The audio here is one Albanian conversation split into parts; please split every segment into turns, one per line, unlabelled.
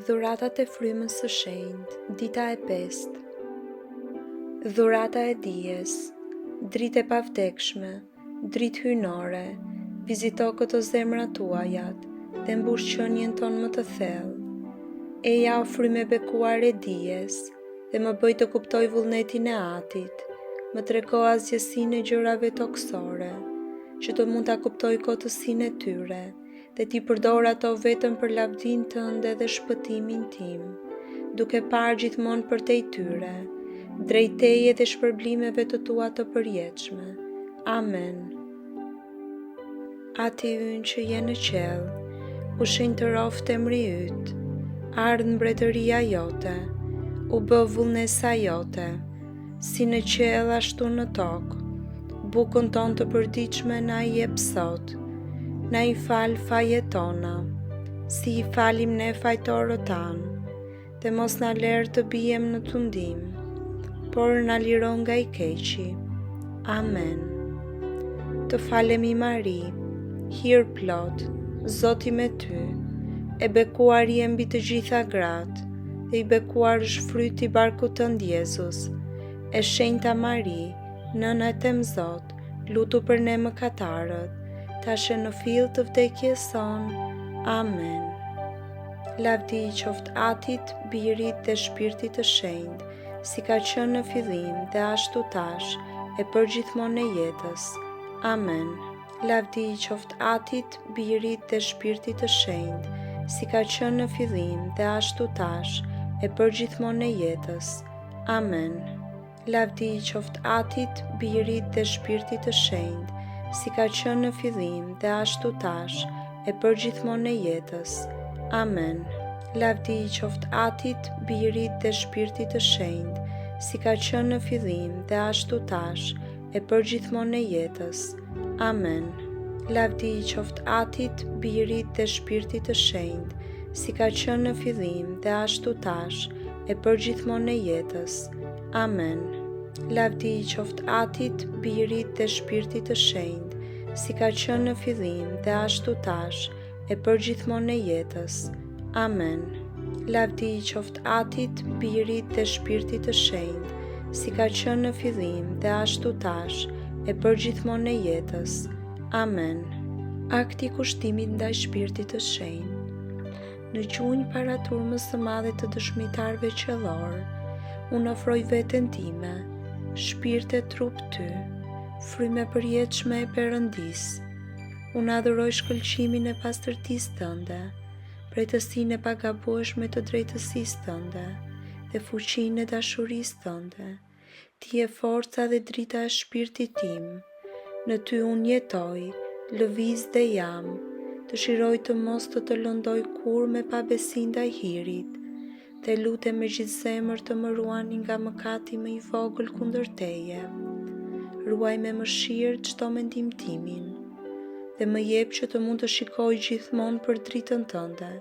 Dhuratat e Frymës së Shenjtë, dita e pestë. Dhurata e dijes, dritë e pavdekshme, dritë hyjnore, vizito këto zemra tuajat dhe mbush qenien tonë më të thellë. Eja o frymë e bekuar e dijes dhe më bëj të kuptoj vullnetin e Atit, më trego asgjësinë e gjërave tokësore, që të mund ta kuptoj kotësinë e tyre dhe t'i përdor ato vetëm për lavdinë tënde dhe shpëtimin tim, duke parë gjithmonë përtej tyre, drejt teje dhe shpërblimeve të tua të përjetshme. Amen. Ati ynë që je në qiell, u shenjtëroftë emri yt, ardhtë mbretëria jote, u bëftë vullnesa jote, si në qiell ashtu në tokë. Bukën tonë të përditshme na e jep sot. Na i fal fajet tona, si i falim ne fajtorët tanë, dhe mos na lër të biem në tundim, por na liro nga i keqi. Amen. Të falemi Mari, hirplot, Zoti me ty, e bekuar je mbi të gjitha gratë, dhe i bekuar është fryti i barkut tënd Jezus. E shenjta Mari, nëna e Temzot, lutu për ne mëkatarët, tash e në fill të vdekjes sonë. Amen. Lavdi i qoftë Atit, Birit dhe Shpirtit të Shenjtë, si ka qenë në fillim dhe ashtu tash, e përgjithmonë e jetës. Amen. Lavdi i qoftë Atit, Birit dhe Shpirtit të Shenjtë, si ka qenë në fillim dhe ashtu tash, e përgjithmonë e jetës. Amen. Lavdi i qoftë Atit, Birit dhe Shpirtit të Shenjtë, si ka qenë në fillim dhe ashtu tash, e përgjithmonë e jetës. Amen. Lavdi i qoftë Atit, Birit dhe Shpirtit të Shenjtë, si ka qenë në fillim dhe ashtu tash, e përgjithmonë e jetës. Amen. Lavdi i qoftë Atit, Birit dhe Shpirtit të Shenjtë, si ka qenë në fillim dhe ashtu tash, e përgjithmonë e jetës. Amen. Lavdi i qoftë Atit, Birit dhe Shpirtit të Shenjtë, si ka qenë në fillim dhe ashtu tash, e përgjithmonë e jetës. Amen. Lavdi i qoftë Atit, Birit dhe Shpirtit të Shenjtë, si ka qenë në fillim dhe ashtu tash, e përgjithmonë e jetës. Amen. Akti i kushtimit ndaj Shpirtit të Shenjtë. Në gjunjë para turmës së madhe të dëshmitarëve qiellorë, unë ofroj veten time, shpirt e trup ty, frymë e përjetshme e Perëndisë. Unë adhuroj shkëlqimin e pastërtisë tënde, mprehtësinë e pagabueshme të drejtësisë tënde dhe fuqinë e dashurisë tënde. Ti je forca dhe drita e shpirtit tim. Në ty unë jetoj, lëviz dhe jam. Dëshiroj të mos të të lëndoj kurrë me pabesi ndaj hirit. Dhe lutem me gjithë zemër të më ruani nga mëkati më i vogël kundër teje. Ruaj me mëshirë çdo mendim timin dhe më jep që të mund të shikoj gjithmonë për dritën tënde,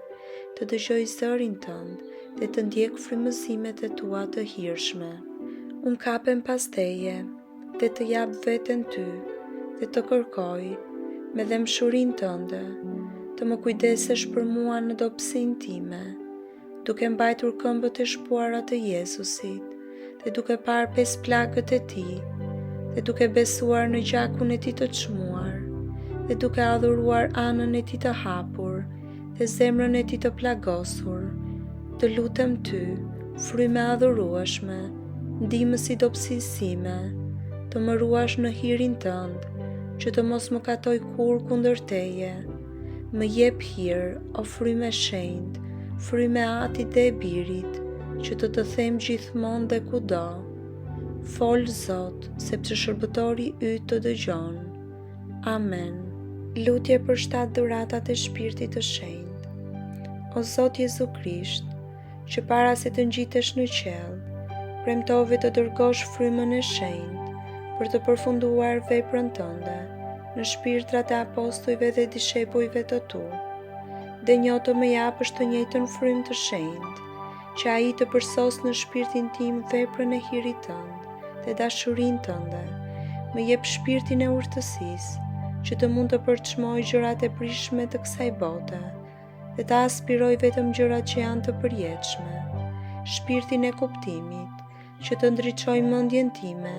të dëgjoj zërin tënd dhe të ndjek frymëzimet e tua të hirshme. Unë kapem pas teje dhe të jap veten ty dhe të kërkoj me dhembshurinë tënde të më kujdesesh për mua në dobësinë time duke mbajtur këmbët e shpuara të Jezusit dhe duke parë pesë plagët e tij dhe duke besuar në gjakun e tij të çmuar dhe duke adhuruar anën e tij të hapur dhe zemrën e tij të plagosur, të lutem ty, frymë e adhurueshme, ndihmës i dobësisë sime, të më ruash në hirin tënd, që të mos mëkatoj kurrë kundër teje. Më jep hir, o frymë e shenjtë, frymë e Atit dhe e Birit, që të të them gjithmonë dhe kudo. Fol, Zot, sepse shërbëtori yt të dëgjon. Amen. Lutje për shtatë dhuratat e Shpirtit të Shenjtë. O Zot Jezu Krisht, që para se të ngjitesh në qiell, premtove të dërgosh frymën e shenjtë për të përfunduar veprën tënde në shpirtrat e apostujve dhe dishepujve të tu. Denjo të më japësh të njëjtën frymë të shenjtë, që ai të përsosë në shpirtin tim veprën e hirit tënd dhe dashurinë tënde. Më jep shpirtin e urtësisë, që të mund të përçmoj gjërat e pritshme të kësaj bote. dhe të aspiroj vetëm gjërat që janë të përjetshme, shpirtin e kuptimit, që të ndriçojë mendjen time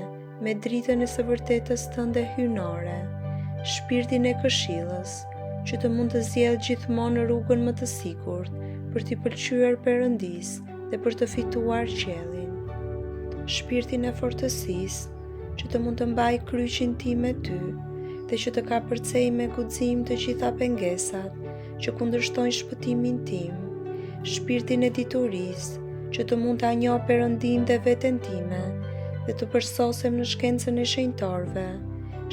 me dritën e së vërtetës tënde hyjnore, shpirtin e këshillës, që të mund të zgjedh gjithmonë rrugën më të sigurt për t'i pëlqyer Perëndisë dhe për të fituar qiellin. Shpirtin e fortësisë, që të mund të mbaj kryqin tim me ty dhe që të kapërcej me guxim të gjitha pengesat që kundërshtojnë shpëtimin tim, shpirtin e diturisë, që të mund ta njoh Perëndinë dhe veten time dhe të përsosem në shkencën e shenjtorëve,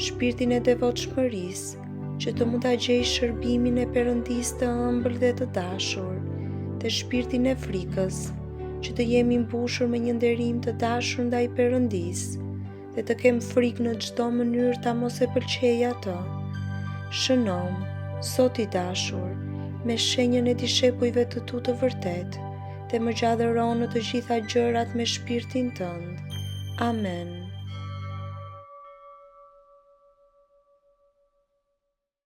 shpirtin e devotshmërisë, që të mund ta gjej shërbimin e Perëndisë të ëmbël dhe të dashur, dhe shpirtin e frikës, që të jem i mbushur me një nderim të dashur ndaj Perëndisë dhe të kem frikë në çdo mënyrë ta mos e pëlqej atë. Shënomë, Zot i dashur, me shenjën e dishepujve të tu të vërtetë dhe më gjallëro në të gjitha gjërat me shpirtin tënd. Amen.